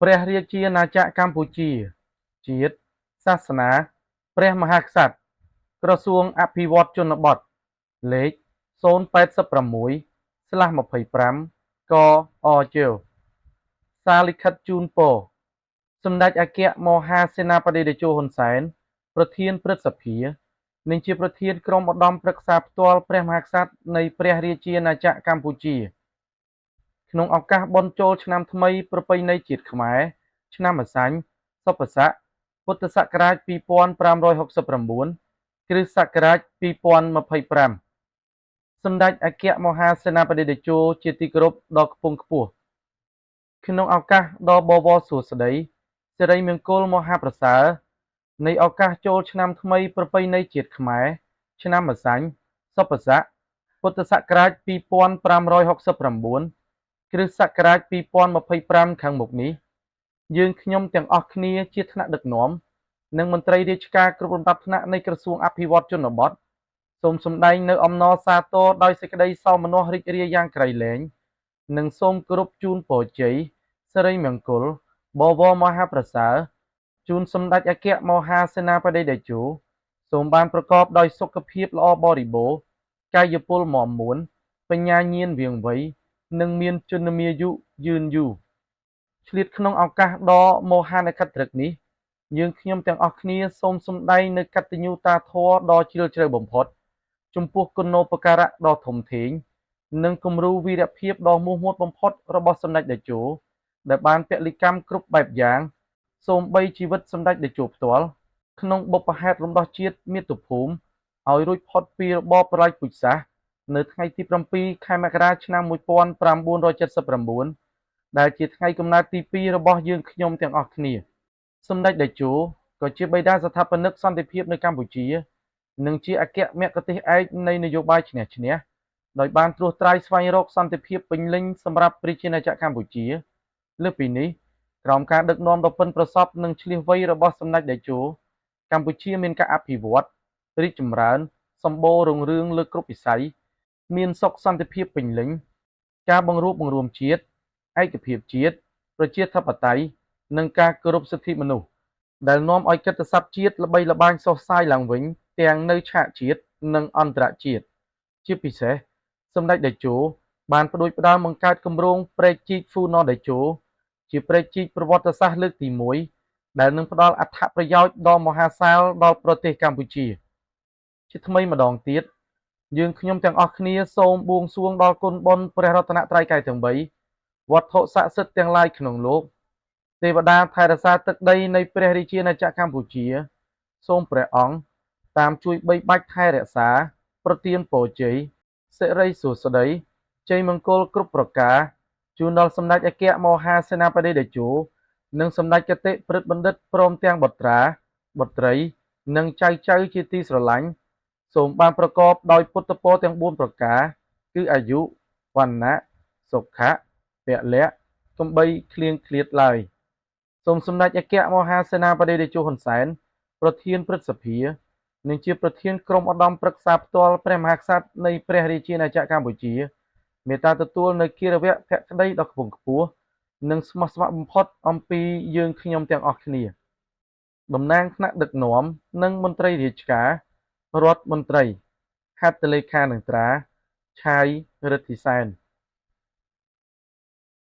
ព្រះរាជាណាចក្រកម្ពុជា ជាតិ សាសនា ព្រះមហាក្សត្រ ក្រសួងអភិវឌ្ឍន៍ជនបទ លេខ 086/25 កអជ សារលិខិតជូនពរ សម្ដេចអគ្គមហាសេនាបតីតេជោ ហ៊ុន សែន ប្រធានព្រឹទ្ធសភា និងជាប្រធានក្រុមឧត្តមប្រឹក្សាផ្ទាល់ព្រះមហាក្សត្រនៃព្រះរាជាណាចក្រកម្ពុជា ក្នុងឱកាសបុណ្យចូលឆ្នាំថ្មីប្រពៃណីជាតិខ្មែរ ឆ្នាំម្សាញ់ សុបស័ក ពុទ្ធសករាជ2569 គ្រិស្តសករាជ2025 សម្ដេចអគ្គមហាសេនាបតីតេជោជាទីគោរពដ៏ខ្ពង់ខ្ពស់ ក្នុងឱកាសដ៏បវរសួស្តីសិរីមង្គលមហាប្រសើរ នៃឱកាសចូលឆ្នាំថ្មីប្រពៃណីជាតិខ្មែរ ឆ្នាំម្សាញ់ សុបស័ក ពុទ្ធសករាជ2569 គ្រិស្តសករាជ2025ខាងមុខនេះ យើងខ្ញុំទាំងអស់គ្នាជាថ្នាក់ដឹកនាំ និងមន្ត្រីរាជការគ្រប់លំដាប់ថ្នាក់នៃក្រសួងអភិវឌ្ឍន៍ជនបទ សូមសម្ដែងនូវអំណរសាទរដោយសេចក្តីសោមនស្សរីករាយយ៉ាងក្រៃលែង និងសូមគោរពជូនពរជ័យ សិរីមង្គល បវរមហាប្រសើរ ជូនសម្ដេចអគ្គមហាសេនាបតីតេជោ សូមបានប្រកបដោយសុខភាពល្អបរិបូរណ៍ កាយពលមាំមួន បញ្ញាញាណវាងវៃ និងមានជនមាយុយឺនយូរ ឆ្លៀតក្នុងឱកាសដ៏មហានក្ខត្រឹកនេះ យើងខ្ញុំទាំងអស់គ្នាសូមសម្ដែងនូវកតញ្ញូតាធម៌ដ៏ជ្រាលជ្រៅបំផុត ចំពោះគុណូបការៈដ៏ធំធេង និងគំរូវីរភាពដ៏មោះមុតបំផុតរបស់សម្ដេចតេជោ ដែលបានពលិកម្មគ្រប់បែបយ៉ាង សូម្បីជីវិតសម្ដេចតេជោផ្ទាល់ ក្នុងបុព្វហេតុរំដោះជាតិមាតុភូមិឲ្យរួចផុតពីរបបប្រល័យពូជសាសន៍ នៅថ្ងៃទី7ខែមករាឆ្នាំ1979ដែលជាថ្ងៃកំណើតទី2របស់យើងខ្ញុំទាំងអស់គ្នា សម្ដេចតេជោក៏ជាបិតាស្ថាបនិកសន្តិភាពនៅកម្ពុជា និងជាអគ្គមគ្គុទ្ទេសក៍ឯកនៃនយោបាយឈ្នះឈ្នះដោយបានត្រួសត្រាយស្វែងរកសន្តិភាពពេញលេញសម្រាប់ប្រជាណាចក្រកម្ពុជា លើសពីនេះក្រោមការដឹកនាំដ៏ប៉ិនប្រសប់និងឈ្លាសវៃរបស់សម្ដេចតេជោកម្ពុជាមានការអភិវឌ្ឍរីកចម្រើនសម្បូររុងរឿងលើគ្រប់វិស័យមានសុខសន្តិភាពពេញលេញការបង្រួបបង្រួមជាតិឯកភាពជាតិប្រជាធិបតេយ្យនិងការគោរពសិទ្ធិមនុស្សដែលនាំឲ្យកិត្តិសព្ទជាតិល្បីល្បាញសុះសាយឡើងវិញទាំងនៅឆាកជាតិនិងអន្តរជាតិជាពិសេសសម្ដេចតេជោបានផ្ដួចផ្ដើមបង្កើតគម្រោងព្រែកជីកហ្វូណនតេជោជាព្រែកជីកប្រវត្តិសាស្ត្រលើកទី1ដែលនឹងផ្ដល់អត្ថប្រយោជន៍ដ៏មហាសាលដល់ប្រទេសកម្ពុជាជាថ្មីម្ដងទៀតយើងខ្ញុំទាំងអស់គ្នាសូមបួងសួងដល់គុណបុណ្យព្រះរតនត្រ័យកែទាំង3វត្ថុស័ក្តិសិទ្ធិទាំងឡាយក្នុងលោកទេវតាថែរក្សាទឹកដីនៃព្រះរាជាណាចក្រកម្ពុជាសូមព្រះអង្គតាមជួយបីបាច់ថែរក្សាប្រទានពរជ័យសិរីសួស្តីជ័យមង្គលគ្រប់ប្រការជូនដល់សម្ដេចអគ្គមហាសេនាបតីតេជោនិងសម្ដេចគតិព្រឹទ្ធបណ្ឌិតព្រមទាំងបុត្រាបុត្រីនិងចៅចៅជាទីស្រឡាញ់សូមបានប្រកបដោយពុទ្ធពរទាំង4ប្រការគឺអាយុវណ្ណៈសុខៈពលៈកុំបីឃ្លៀងឃ្លាតឡើយសូមសម្ដេចអគ្គមហាសេនាបតីតេជោហ៊ុនសែនប្រធានព្រឹទ្ធសភានិងជាប្រធានក្រុមឧត្តមប្រឹក្សាផ្ទាល់ព្រះមហាក្សត្រនៃព្រះរាជាណាចក្រកម្ពុជាមេត្តាទទួលនូវគារវៈភក្តីដ៏ខ្ពង់ខ្ពស់និងស្មោះស្ម័គ្របំផុតអំពីយើងខ្ញុំទាំងអស់គ្នាតំណាងថ្នាក់ដឹកនាំនិងមន្ត្រីរាជការរដ្ឋមន្ត្រីហត្ថលេខានឹងត្រាឆាយរិទ្ធីសែន។